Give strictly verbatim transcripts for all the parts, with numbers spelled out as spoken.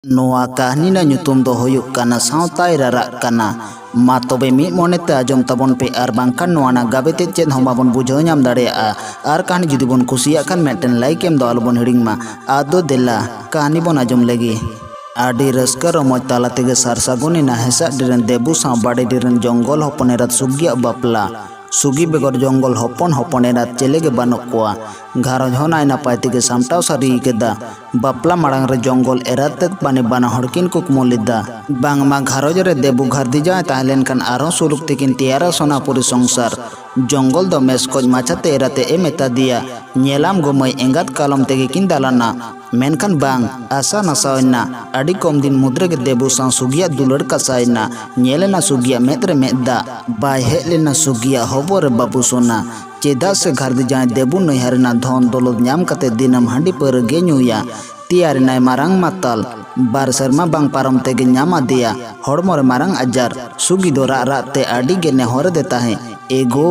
ᱱᱚᱣᱟ ᱠᱟᱹᱦᱱᱤ ᱨᱮᱱᱟᱜ ᱧᱩᱛᱩᱢ ᱫᱚ ᱦᱩᱭᱩᱜ ᱠᱟᱱᱟ ᱥᱟᱶᱛᱟᱭ ᱨᱟᱨᱟᱜ ᱠᱟᱱᱟ᱾ ᱢᱟ ᱛᱚᱵᱮ ᱢᱤᱫ ᱢᱚᱱᱮᱛᱮ ᱟᱸᱡᱚᱢ ᱛᱟᱵᱚᱱ ᱯᱮ, ᱟᱨ ᱵᱟᱝᱠᱷᱟᱱ ᱱᱚᱣᱟ ᱨᱮᱱᱟᱜ ᱜᱟᱵᱮ ᱛᱮᱫ ᱪᱮᱫ ᱦᱚᱸ ᱵᱟᱵᱚᱱ ᱵᱩᱡᱷᱟᱹᱣ ᱧᱟᱢ ᱫᱟᱲᱮᱭᱟᱜᱼᱟ᱾ ᱟᱨ ᱠᱟᱹᱦᱱᱤ ᱡᱩᱫᱤ ᱵᱚᱱ ᱠᱩᱥᱤᱭᱟᱜ ᱠᱷᱟᱱ ᱢᱤᱫᱴᱮᱱ ᱞᱟᱭᱤᱠ ᱮᱢ ᱫᱚ ᱟᱞᱚᱵᱚᱱ ᱦᱤᱲᱤᱧ ᱢᱟ᱾ ᱟᱫᱚ ᱫᱮᱞᱟ ᱠᱟᱹᱦᱱᱤ ᱵᱚᱱ ᱟᱸᱡᱚᱢ ᱞᱮᱜᱮ᱾ ᱟᱹᱰᱤ ᱨᱟᱹᱥᱠᱟᱹ ᱨᱚᱢᱚᱡᱽ ᱛᱟᱞᱟ ᱛᱮᱜᱮ ᱥᱟᱨ ᱥᱟᱹᱜᱩᱱ ᱮᱱᱟ ᱦᱮᱸᱥᱟᱜᱰᱤ ᱨᱮᱱ ᱫᱮᱵᱩ ᱥᱟᱶ ᱵᱟᱰᱮᱰᱤ ᱨᱮᱱ ᱡᱚᱝᱜᱚᱞ ᱦᱚᱯᱚᱱ ᱮᱨᱟᱛ ᱥᱩᱜᱤᱭᱟᱜ ᱵᱟᱯᱞᱟ᱾ ᱥᱩᱜᱤ ᱵᱮᱜᱚᱨ ᱡᱚᱝᱜᱚᱞ ᱦᱚᱯᱚᱱ ᱦᱚᱯᱚᱱ ᱮᱨᱟᱛ ᱪᱮᱞᱮ ᱜᱮ ᱵᱟᱹᱱᱩᱜ ᱠᱚᱣᱟ᱾ ᱜᱷᱟᱨᱚᱸᱡᱽ ᱦᱚᱸ ᱱᱟᱭ ᱱᱟᱯᱟᱭ ᱛᱮᱜᱮ ᱥᱟᱢᱴᱟᱣ ᱥᱟᱹᱨᱤ ᱠᱮᱫᱟ᱾ ᱵᱟᱯᱞᱟ ᱢᱟᱲᱟᱝ ᱨᱮ ᱡᱚᱝᱜᱚᱞ ᱮᱨᱟᱛ ᱛᱮᱫ ᱯᱟᱱᱤ ᱵᱟᱱᱟ ᱦᱚᱲ ᱠᱤᱱ ᱠᱩᱠᱢᱩ ᱞᱮᱫᱟ᱾ ᱵᱟᱝᱢᱟ ᱜᱷᱟᱨᱚᱸᱡᱽ ᱨᱮ ᱫᱮᱵᱩ ᱜᱷᱟᱨᱫᱤ ᱡᱟᱶᱟᱭ ᱛᱟᱦᱮᱸ ᱞᱮᱱᱠᱷᱟᱱ ᱟᱨᱦᱚᱸ ᱥᱩᱞᱩᱠ ᱛᱮᱠᱤᱱ ᱛᱮᱭᱟᱨᱟ ᱥᱚᱱᱟᱯᱩᱨᱤ ᱥᱚᱝᱥᱟᱨ᱾ ᱡᱚᱝᱜᱚᱞ ᱫᱚ ᱢᱮᱥᱠᱚᱡ ᱢᱟᱪᱷᱟᱛᱮ ᱮᱨᱟᱛᱮ ᱮ ᱢᱮᱛᱟ ᱫᱮᱭᱟ, "ᱧᱮᱞᱟᱢ ᱜᱚ ᱢᱟᱹᱭ, ᱮᱸᱜᱟᱛ ᱠᱟᱞᱚᱢ ᱛᱮᱜᱮ ᱠᱤᱱ ᱫᱟᱞᱟᱱᱟ᱾" ᱢᱮᱱᱠᱷᱟᱱ ᱵᱟᱝ, ᱟᱥᱟ ᱱᱟᱥᱟᱣ ᱮᱱᱟ᱾ ᱟᱹᱰᱤ ᱠᱚᱢ ᱫᱤᱱ ᱢᱩᱫᱽ ᱨᱮᱜᱮ ᱫᱮᱵᱩ ᱥᱟᱶ ᱥᱩᱜᱤᱭᱟᱜ ᱫᱩᱞᱟᱹᱲ ᱠᱟᱥᱟᱭᱮᱱᱟ᱾ ᱧᱮᱞ ᱮᱱᱟ ᱥᱩᱜᱤᱭᱟᱜ ᱢᱮᱫ ᱨᱮ ᱢᱮᱫ ᱫᱟᱜ᱾ ᱵᱟᱭ ᱦᱮᱡ ᱞᱮᱱᱟ ᱥᱩᱜᱤᱭᱟᱜ ᱦᱚᱵᱚᱨ ᱨᱮ ᱵᱟᱹᱵᱩ ᱥᱚᱱᱟ᱾ ᱪᱮᱫᱟᱜ ᱥᱮ ᱜᱷᱟᱨᱫᱤ ᱡᱟᱶᱟᱭ ᱫᱮᱵᱩ ᱱᱟᱹᱭᱦᱟᱹᱨ ᱨᱮᱱᱟᱜ ᱫᱷᱚᱱ ᱫᱚᱞᱚᱛ ᱧᱟᱢ ᱠᱟᱛᱮ ᱫᱤᱱᱟᱹᱢ ᱦᱟᱺᱰᱤ ᱯᱟᱹᱣᱨᱟᱹ ᱜᱮ ᱧᱩᱭᱟ᱾ ᱛᱮᱭᱟᱨ ᱮᱱᱟᱭ ᱢᱟᱨᱟᱝ ᱢᱟᱛᱟᱞ᱾ ᱵᱟᱨ ᱥᱮᱨᱢᱟ ᱵᱟᱝ ᱯᱟᱨᱚᱢ ᱛᱮᱜᱮ ᱧᱟᱢ ᱟᱫᱮᱭᱟ ᱦᱚᱲᱢᱚ ᱨᱮ ᱢᱟᱨᱟᱝ ᱟᱡᱟᱨ᱾ ᱥᱩᱜᱤ ᱫᱚ ᱨᱟᱜ ᱨᱟᱜ ᱛᱮ ᱟᱹᱰᱤ ᱜᱮ ᱱᱮᱦᱚᱨ ᱟᱫᱮ ᱛᱟᱦᱮᱸ, "ᱮ ᱜᱳ,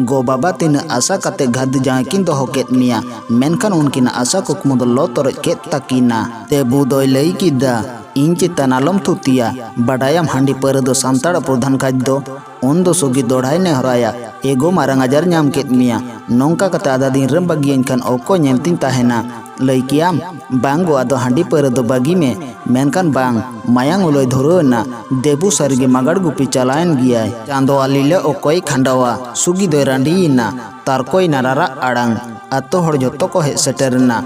ᱜᱚ ᱵᱟᱵᱟ ᱛᱤᱱᱟᱹᱜ ᱟᱥᱟ ᱠᱟᱛᱮ ᱜᱷᱟᱨᱫᱤ ᱡᱟᱶᱟᱭ ᱠᱤᱱ ᱫᱚᱦᱚ ᱠᱮᱫ ᱢᱮᱭᱟ, ᱢᱮᱱᱠᱷᱟᱱ ᱩᱱᱠᱤᱱᱟᱜ ᱟᱥᱟ ᱠᱩᱠᱢᱩ ᱫᱚ ᱞᱚ ᱛᱚᱨᱚᱡ ᱠᱮᱫ ᱛᱟᱹᱠᱤᱱᱟ᱾" ᱫᱮᱵᱩ ᱫᱚᱭ ᱞᱟᱹᱭ ᱠᱮᱫᱟ, "ᱤᱧ ᱪᱮᱛᱟᱱ ᱟᱞᱚᱢ ᱛᱷᱩᱛᱤᱭᱟ, ᱵᱟᱰᱟᱭᱟᱢ ᱦᱟᱺᱰᱤ ᱯᱟᱹᱣᱨᱟᱹ ᱫᱚ ᱥᱟᱱᱛᱟᱲ ᱯᱨᱚᱫᱷᱟᱱ ᱠᱟᱡᱽ ᱫᱚ᱾ ᱩᱱ ᱫᱚ ᱥᱩᱜᱤ ᱫᱚᱲᱦᱟᱭ ᱱᱮᱦᱚᱨᱟᱭᱟ, 'ᱮ ᱜᱳ, ᱢᱟᱨᱟᱝ ᱟᱡᱟᱨ ᱧᱟᱢ ᱠᱮᱫ ᱢᱮᱭᱟ, ᱱᱚᱝᱠᱟ ᱠᱟᱛᱮ ᱟᱫᱷᱟ ᱫᱤᱱ ᱨᱮᱢ ᱵᱟᱹᱜᱤᱭᱟᱹᱧ ᱠᱷᱟᱱ ᱚᱠᱚᱭ ᱧᱮᱞ ᱛᱤᱧ ᱛᱟᱦᱮᱱᱟ?' ᱞᱟᱹᱭ ᱠᱮᱭᱟᱢ, 'ᱵᱟᱝ ᱜᱳ, ᱟᱫᱚ ᱦᱟᱺᱰᱤ ᱯᱟᱹᱣᱨᱟᱹ ᱫᱚ ᱵᱟᱹᱜᱤ ᱢᱮ, ᱢᱮᱱᱠᱷᱟᱱ ᱵᱟᱝ, ᱢᱟᱭᱟᱝ ᱩᱞᱟᱹᱭ ᱫᱷᱩᱨᱟᱹᱣ ᱮᱱᱟ᱾ ᱫᱮᱵᱩ ᱥᱟᱹᱨᱤᱜᱮ ᱢᱟᱜᱟᱲ ᱜᱩᱯᱤ ᱪᱟᱞᱟᱣᱮᱱ ᱜᱮᱭᱟᱭ᱾ ᱪᱟᱸᱫᱚ ᱟᱞᱤ ᱞᱮ ᱚᱠᱚᱭ ᱠᱷᱟᱸᱰᱟᱣᱟ?' ᱥᱩᱜᱤ ᱫᱚᱭ ᱨᱟᱺᱰᱤᱭᱮᱱᱟ᱾ ᱛᱟᱨᱠᱚᱭᱮᱱᱟ ᱨᱟᱨᱟᱜ ᱟᱲᱟᱝ᱾ ᱟᱛᱳ ᱦᱚᱲ ᱡᱷᱚᱛᱚ ᱠᱚ ᱦᱮᱡ ᱥᱮᱴᱮᱨᱮᱱᱟ᱾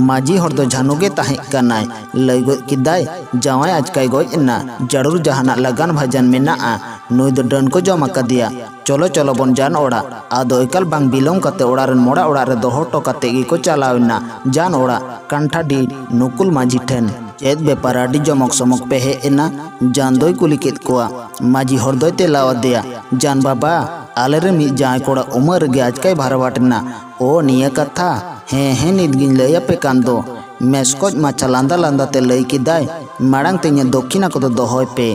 ᱢᱟᱹᱡᱷᱤ ᱦᱚᱲ ᱫᱚ ᱡᱷᱟᱱᱩ ᱜᱮ ᱛᱟᱦᱮᱸ ᱠᱟᱱᱟᱭ᱾ ᱞᱟᱹᱭ ᱜᱚᱫ ᱠᱮᱫᱟᱭ, "ᱡᱟᱶᱟᱭ ᱟᱪᱠᱟᱭ ᱜᱚᱡ ᱮᱱᱟ, ᱡᱟᱹᱨᱩᱲ ᱡᱟᱦᱟᱱᱟᱜ ᱞᱟᱜᱟᱱ ᱵᱷᱟᱡᱟᱱ ᱢᱮᱱᱟᱜᱼᱟ᱾ ᱱᱩᱭ ᱫᱚ ᱰᱟᱹᱱ ᱠᱚ ᱡᱚᱢ ᱟᱠᱟᱫᱮᱭᱟ᱾ ᱪᱚᱞᱚ, ᱪᱚᱞᱚ ᱵᱚᱱ ᱡᱟᱱ ᱚᱲᱟᱜ᱾" ᱟᱫᱚ ᱮᱠᱟᱞ ᱵᱟᱝ ᱵᱤᱞᱚᱢ ᱠᱟᱛᱮ ᱚᱲᱟᱜ ᱨᱮᱱ ᱢᱚᱲᱟ ᱚᱲᱟᱜ ᱨᱮ ᱫᱚᱦᱚ ᱦᱚᱴᱚ ᱠᱟᱛᱮ ᱜᱮᱠᱚ ᱪᱟᱞᱟᱣ ᱮᱱᱟ ᱡᱟᱱ ᱚᱲᱟᱜ, ᱠᱟᱱᱴᱷᱟᱰᱤ ᱱᱩᱠᱩᱞ ᱢᱟᱹᱡᱷᱤ ᱴᱷᱮᱱ᱾ "ᱪᱮᱫ ᱵᱮᱯᱟᱨ ᱟᱹᱰᱤ ᱡᱚᱢᱚᱠ ᱥᱚᱢᱚᱠ ᱯᱮ ᱦᱮᱡ ᱮᱱᱟ?" ᱡᱟᱱ ᱫᱚᱭ ᱠᱩᱞᱤ ᱠᱮᱫ ᱠᱚᱣᱟ᱾ ᱢᱟᱹᱡᱷᱤ ᱦᱚᱲ ᱫᱚᱭ ᱛᱮᱞᱟᱣ ᱟᱫᱮᱭᱟ, "ᱡᱟᱱ ᱵᱟᱵᱟ, ᱟᱞᱮᱨᱮᱱ ᱢᱤᱫ ᱡᱟᱶᱟᱭ ᱠᱚᱲᱟ ᱩᱢᱟᱹᱨ ᱨᱮᱜᱮ ᱟᱪᱠᱟᱭ ᱵᱷᱟᱨᱣᱟᱴ ᱮᱱᱟ᱾ ᱳ, ᱱᱤᱭᱟᱹ ᱠᱟᱛᱷᱟ? ᱦᱮᱸ, ᱦᱮᱸ, ᱱᱤᱛ ᱜᱤᱧ ᱞᱟᱹᱭ ᱟᱯᱮ ᱠᱟᱱ ᱫᱚ᱾" ᱢᱮᱥᱠᱚᱡ ᱢᱟᱪᱷᱟ ᱞᱟᱸᱫᱟ ᱞᱟᱸᱫᱟ ᱛᱮ ᱞᱟᱹᱭ ᱠᱮᱫᱟᱭ, "ᱢᱟᱲᱟᱝ ᱛᱮ ᱤᱧᱟᱹᱜ ᱫᱚᱠᱷᱤᱱᱟ ᱠᱚᱫᱚ ᱫᱚᱦᱚᱭ ᱯᱮ᱾"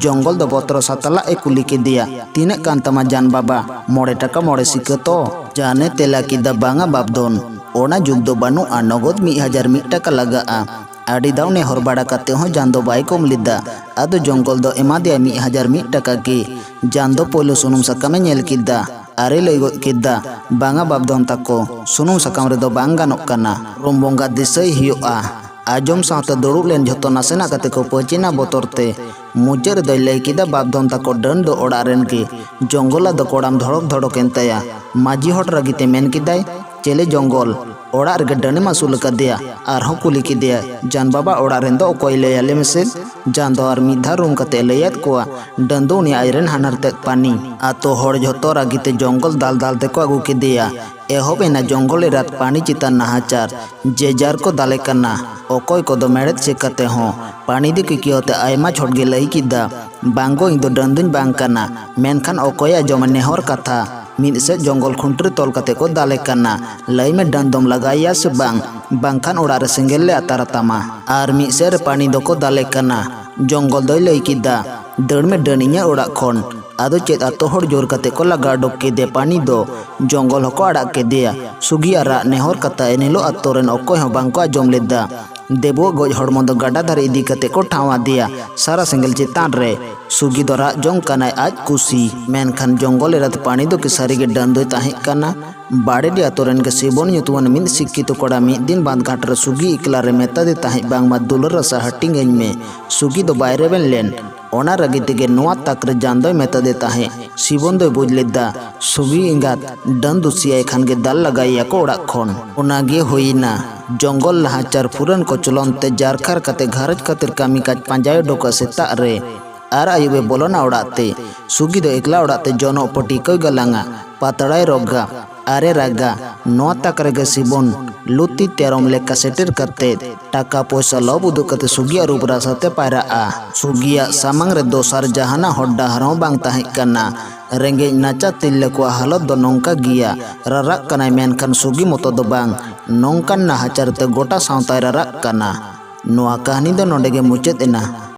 ᱡᱚᱝᱜᱚᱞ ᱫᱚ ᱵᱚᱛᱨᱚ ᱥᱟᱛᱞᱟᱜ ᱮ ᱠᱩᱞᱤ ᱠᱮᱫᱮᱭᱟ, "ᱛᱤᱱᱟᱹᱜ ᱠᱟᱱ ᱛᱟᱢᱟ ᱡᱟᱱ ᱵᱟᱵᱟ? ᱢᱚᱬᱮ ᱴᱟᱠᱟ ᱢᱚᱬᱮ ᱥᱤᱠᱟᱹ ᱛᱚ?" ᱡᱟᱱᱮ ᱛᱮᱞᱟ ᱠᱮᱫᱟ, "ᱵᱟᱝᱟ ᱵᱟᱯᱫᱷᱚᱱ, ᱚᱱᱟ ᱡᱩᱜᱽ ᱫᱚ ᱵᱟᱹᱱᱩᱜᱼᱟ, ᱱᱚᱜᱚᱫ ᱢᱤᱫ ᱦᱟᱡᱟᱨ ᱢᱤᱫ ᱴᱟᱠᱟ ᱞᱟᱜᱟᱜᱼᱟ᱾" ᱟᱹᱰᱤ ᱫᱷᱟᱣ ᱱᱮᱦᱚᱨ ᱵᱟᱲᱟ ᱠᱟᱛᱮ ᱦᱚᱸ ᱡᱟᱱ ᱫᱚ ᱵᱟᱭ ᱠᱚᱢ ᱞᱮᱫᱟ᱾ ᱟᱫᱚ ᱡᱚᱝᱜᱚᱞ ᱫᱚ ᱮᱢᱟ ᱫᱮᱭᱟ ᱢᱤᱫ ᱦᱟᱡᱟᱨ ᱢᱤᱫ ᱴᱟᱠᱟ ᱜᱮ᱾ ᱡᱟᱱ ᱫᱚ ᱯᱳᱭᱞᱳ ᱥᱩᱱᱩᱢ ᱥᱟᱠᱟᱢᱮ ᱧᱮᱞ ᱠᱮᱫᱟ ᱟᱨᱮ ᱞᱟᱹᱭ ᱜᱚᱫ ᱠᱮᱫᱟ, "ᱵᱟᱝᱟ ᱵᱟᱯᱫᱷᱚᱱ ᱛᱟᱠᱚ, ᱥᱩᱱᱩᱢ ᱥᱟᱠᱟᱢ ᱨᱮᱫᱚ ᱵᱟᱝ ᱜᱟᱱᱚᱜ ᱠᱟᱱᱟ᱾ ᱨᱩᱢ ᱵᱚᱸᱜᱟ ᱫᱤᱥᱟᱹᱭ ᱦᱩᱭᱩᱜᱼᱟ᱾" ᱟᱸᱡᱚᱢ ᱥᱟᱶᱛᱮ ᱫᱩᱲᱩᱵ ᱞᱮᱱ ᱡᱷᱚᱛᱚ ᱱᱟᱥᱮᱱᱟᱜ ᱠᱟᱛᱮ ᱠᱚ ᱯᱟᱹᱪᱤᱱᱟ ᱵᱚᱛᱚᱨ ᱛᱮ᱾ ᱢᱩᱪᱟᱹᱫ ᱨᱮᱫᱚᱭ ᱞᱟᱹᱭ ᱠᱮᱫᱟ, "ᱵᱟᱯᱫᱷᱚᱱ ᱛᱟᱠᱚ ᱰᱟᱹᱱ ᱫᱚ ᱚᱲᱟᱜ ᱨᱮᱱ ᱜᱮ᱾" ᱡᱚᱝᱜᱚᱞᱟᱜ ᱫᱚ ᱠᱚᱲᱟᱢ ᱫᱷᱚᱲᱚᱠ ᱫᱷᱚᱲᱚᱠ ᱮᱱ ᱛᱟᱭᱟ᱾ ᱢᱟᱹᱡᱷᱤ ᱦᱚᱲ ᱨᱟᱹᱜᱤ ᱛᱮ ᱢᱮᱱ ᱠᱮᱫᱟᱭ, "ᱪᱮᱞᱮ ᱡᱚᱝᱜᱚᱞ? ᱚᱲᱟᱜ ᱨᱮᱜᱮ ᱰᱟᱹᱱᱮᱢ ᱟᱹᱥᱩᱞ ᱟᱠᱟᱫᱮᱭᱟ?" ᱟᱨᱦᱚᱸ ᱠᱩᱞᱤ ᱠᱮᱫᱮᱭᱟ, "ᱡᱟᱱ ᱵᱟᱵᱟ ᱚᱲᱟᱜ ᱨᱮᱱ ᱫᱚ ᱚᱠᱚᱭ? ᱞᱟᱹᱭ ᱟᱞᱮ ᱢᱮᱥᱮ?" ᱡᱟᱱ ᱫᱚ ᱟᱨ ᱢᱤᱫ ᱫᱷᱟᱣ ᱨᱩᱢ ᱠᱟᱛᱮ ᱞᱟᱹᱭᱟᱫ ᱠᱚᱣᱟ, "ᱰᱟᱹᱱ ᱫᱚ ᱩᱱᱤ ᱟᱡᱨᱮᱱ ᱦᱟᱱᱦᱟᱨ ᱛᱮᱫ ᱯᱟᱹᱱᱤ᱾ ᱟᱛᱳ ᱦᱚᱲ ᱡᱷᱚᱛᱚ ᱨᱟᱹᱜᱤ ᱛᱮ ᱡᱚᱝᱜᱚᱞ ᱫᱟᱞ ᱫᱟᱞ ᱛᱮᱠᱚ ᱟᱹᱜᱩ ᱠᱮᱫᱮᱭᱟ᱾ ᱮᱦᱚᱵ ᱮᱱᱟ ᱡᱚᱝᱜᱚᱞ ᱮᱨᱟᱛ ᱯᱟᱹᱱᱤ ᱪᱮᱛᱟᱱ ᱱᱟᱦᱟᱪᱟᱨ᱾ ᱡᱮ ᱡᱟᱨ ᱠᱚ ᱫᱟᱞᱮ ᱠᱟᱱᱟ, ᱚᱠᱚᱭ ᱠᱚᱫᱚ ᱢᱮᱲᱦᱮᱫ ᱥᱮᱫ ᱠᱟᱛᱮ ᱦᱚᱸ᱾ ᱯᱟᱹᱱᱤ ᱫᱚ ᱠᱤᱠᱤᱭᱟᱹᱣ ᱛᱮ ᱟᱭᱢᱟ ᱪᱷᱚᱴ ᱜᱮ ᱞᱟᱹᱭ ᱠᱮᱫᱟ, "ᱵᱟᱝ ᱜᱚ, ᱤᱧ ᱫᱚ ᱰᱟᱹᱱ ᱫᱚᱧ ᱵᱟᱝ ᱠᱟᱱᱟ᱾" ᱢᱮᱱᱠᱷᱟᱱ ᱚᱠᱚᱭᱮ ᱟᱸᱡᱚᱢᱟ ᱱᱮᱦᱚᱨ ᱠᱟᱛᱷᱟ? ᱢᱤᱫ ᱥᱮᱫ ᱡᱚᱝᱜᱚᱞ ᱠᱷᱩᱱᱴᱤ ᱨᱮ ᱛᱚᱞ ᱠᱟᱛᱮ ᱠᱚ ᱫᱟᱞᱮ ᱠᱟᱱᱟ᱾ "ᱞᱟᱹᱭ ᱢᱮ, ᱰᱟᱹᱱ ᱫᱚᱢ ᱞᱟᱜᱟᱭᱮᱭᱟ ᱥᱮ ᱵᱟᱝ? ᱵᱟᱝᱠᱷᱟᱱ ᱚᱲᱟᱜ ᱨᱮ ᱥᱮᱸᱜᱮᱞ ᱞᱮ ᱟᱛᱟᱨ ᱛᱟᱢᱟ᱾" ᱟᱨ ᱢᱤᱫ ᱥᱮᱫ ᱨᱮ ᱯᱟᱹᱱᱤ ᱫᱚᱠᱚ ᱫᱟᱞᱮ ᱠᱟᱱᱟ᱾ ᱡᱚᱝᱜᱚᱞ ᱫᱚᱭ ᱞᱟᱹᱭ ᱠᱮᱫᱟ, "ᱫᱟᱹᱲ ᱢᱮ ᱰᱟᱹᱱ ᱤᱧᱟᱹᱜ ᱚᱲᱟᱜ ᱠᱷᱚᱱ᱾" ᱟᱫᱚ ᱪᱮᱫ ᱟᱛᱳ ᱦᱚᱲ ᱡᱳᱨ ᱠᱟᱛᱮ ᱠᱚ ᱞᱟᱜᱟ ᱩᱰᱩᱠ ᱠᱮᱫᱮ ᱯᱟᱹᱱᱤ ᱫᱚ᱾ ᱡᱚᱝᱜᱚᱞ ᱦᱚᱸᱠᱚ ᱟᱲᱟᱜ ᱠᱮᱫᱮᱭᱟ᱾ ᱥᱩᱜᱤᱭᱟᱜ ᱨᱟᱜ ᱱᱮᱦᱚᱨ ᱠᱟᱛᱷᱟ ᱮᱱᱦᱤᱞᱳᱜ ᱟᱛᱳ ᱨᱮᱱ ᱚᱠᱚᱭ ᱦᱚᱸ ᱵᱟᱝᱠᱚ ᱟᱸᱡᱚᱢ ᱞᱮᱫᱟ᱾ ᱫᱮᱵᱩᱣᱟᱜ ᱜᱚᱡ ᱦᱚᱲᱢᱚ ᱫᱚ ᱜᱟᱰᱟ ᱫᱷᱟᱨᱮ ᱤᱫᱤ ᱠᱟᱛᱮ ᱠᱚ ᱴᱷᱟᱶ ᱟᱫᱮᱭᱟ, ᱥᱟᱨᱟ ᱥᱮᱸᱜᱮᱞ ᱪᱮᱛᱟᱱ ᱨᱮ᱾ ᱥᱩᱜᱤ ᱫᱚ ᱨᱟᱜ ᱡᱚᱝ ᱠᱟᱱᱟᱭ ᱟᱡ ᱠᱩᱥᱤ᱾ ᱢᱮᱱᱠᱷᱟᱱ ᱡᱚᱝᱜᱚᱞ ᱮᱨᱟ ᱫᱚ ᱯᱟᱹᱱᱤ ᱫᱚ ᱠᱤ ᱥᱟᱹᱨᱤᱜᱮ ᱰᱟᱹᱱ ᱫᱚᱭ ᱛᱟᱦᱮᱸ ᱠᱟᱱᱟ? ᱵᱟᱲᱮᱰᱤ ᱟᱛᱳ ᱨᱮᱱ ᱜᱮ ᱥᱤᱵᱚᱱ ᱧᱩᱛᱩᱢᱟᱱ ᱢᱤᱫ ᱥᱤᱠᱠᱷᱤᱛᱚ ᱠᱚᱲᱟ ᱢᱤᱫ ᱫᱤᱱ ᱵᱟᱸᱫᱷ ᱜᱷᱟᱴ ᱨᱮ ᱥᱩᱜᱤ ᱮᱠᱞᱟ ᱨᱮ ᱢᱮᱛᱟᱫᱮ ᱛᱟᱦᱮᱸᱫ, "ᱵᱟᱝᱢᱟ ᱫᱩᱞᱟᱹᱲ ᱨᱟᱥᱟ ᱦᱟᱹᱴᱤᱧ ᱟᱹᱧ ᱢᱮ᱾" ᱥᱩᱜᱤ ᱫᱚ ᱵᱟᱭ ᱨᱮᱵᱮᱱ ᱞᱮᱱ᱾ ᱚᱱᱟ ᱨᱟᱹᱜᱤ ᱛᱮᱜᱮ ᱱᱚᱣᱟ ᱛᱟᱠ ᱨᱮ ᱡᱟᱱ ᱫᱚᱭ ᱢᱮᱛᱟᱫᱮ ᱛᱟᱦᱮᱸᱫ᱾ ᱥᱤᱵᱚᱱ ᱫᱚᱭ ᱵᱩᱡᱽ ᱞᱮᱫᱟ, ᱥᱩᱜᱤ ᱮᱸᱜᱟᱛ ᱰᱟᱹᱱ ᱫᱩᱥᱤᱭᱟᱭ ᱠᱷᱟᱱ ᱜᱮ ᱫᱟᱞ ᱞᱟᱜᱟᱭᱮᱭᱟ ᱠᱚ ᱚᱲᱟᱜ ᱠᱷᱚᱱ᱾ ᱚᱱᱟ ᱜᱮ ᱦᱩᱭᱮᱱᱟ ᱡᱚᱝᱜᱚᱞ ᱱᱟᱦᱟᱪᱟᱨ ᱯᱩᱨᱟᱹᱱ ᱠᱚᱪᱞᱚᱱ ᱛᱮ ᱡᱟᱨᱠᱷᱟᱨ ᱠᱟᱛᱮ ᱜᱷᱟᱨᱚᱸᱡᱽ ᱠᱷᱟᱹᱛᱤᱨ ᱠᱟᱹᱢᱤ ᱠᱟᱡᱽ ᱯᱟᱸᱡᱟᱭ ᱩᱰᱩᱠᱟ ᱥᱮᱛᱟᱜ ᱨᱮ᱾ ᱟᱨ ᱟᱹᱭᱩᱵ ᱮ ᱵᱚᱞᱚᱱᱟ ᱚᱲᱟᱜ ᱛᱮ᱾ ᱥᱩᱜᱤ ᱫᱚ ᱮᱠᱞᱟ ᱚᱲᱟᱜ ᱛᱮ ᱡᱚᱱᱚᱜ ᱯᱟᱹᱴᱤ ᱠᱚᱭ ᱜᱟᱞᱟᱝᱟ, ᱯᱟᱛᱲᱟᱭ ᱨᱚᱜᱟ, ᱟᱨᱮ ᱨᱟᱜᱟ᱾ ᱱᱚᱣᱟ ᱛᱟᱠ ᱨᱮᱜᱮ ᱥᱤᱵᱚᱱ ᱞᱩᱛᱤ ᱛᱮᱨᱚᱢ ᱞᱮᱠᱟ ᱥᱮᱴᱮᱨ ᱠᱟᱛᱮ ᱴᱟᱠᱟ ᱯᱚᱭᱥᱟ ᱞᱚᱵ ᱩᱫᱩᱜ ᱠᱟᱛᱮ ᱥᱩᱜᱤᱭᱟᱜ ᱨᱩᱯ ᱨᱟᱥᱟ ᱛᱮ ᱯᱟᱭᱨᱟᱜᱼᱟ᱾ ᱥᱩᱜᱤᱭᱟᱜ ᱥᱟᱢᱟᱝ ᱨᱮ ᱫᱚᱥᱟᱨ ᱡᱟᱦᱟᱱᱟᱜ ᱦᱚᱨ ᱰᱟᱦᱟᱨ ᱦᱚᱸ ᱵᱟᱝ ᱛᱟᱦᱮᱸ ᱠᱟᱱᱟ᱾ ᱨᱮᱸᱜᱮᱡ ᱱᱟᱪᱟᱨ ᱛᱤᱨᱞᱟᱹ ᱠᱚᱣᱟᱜ ᱦᱟᱞᱚᱛ ᱫᱚ ᱱᱚᱝᱠᱟ ᱜᱮᱭᱟ᱾ ᱨᱟᱨᱟᱜ ᱠᱟᱱᱟᱭ, ᱢᱮᱱᱠᱷᱟᱱ ᱥᱩᱜᱤ ᱢᱚᱛᱚ ᱫᱚ ᱵᱟᱝ᱾ ᱱᱚᱝᱠᱟᱱ ᱱᱟᱦᱟᱪᱟᱨ ᱛᱮ ᱜᱚᱴᱟ ᱥᱟᱶᱛᱟᱭ ᱨᱟᱨᱟᱜ ᱠᱟᱱᱟ᱾ ᱱᱚᱣᱟ ᱠᱟᱹᱦᱱᱤ ᱫᱚ ᱱᱚᱰᱮ ᱜᱮ ᱢᱩᱪᱟᱹᱫ ᱮᱱᱟ᱾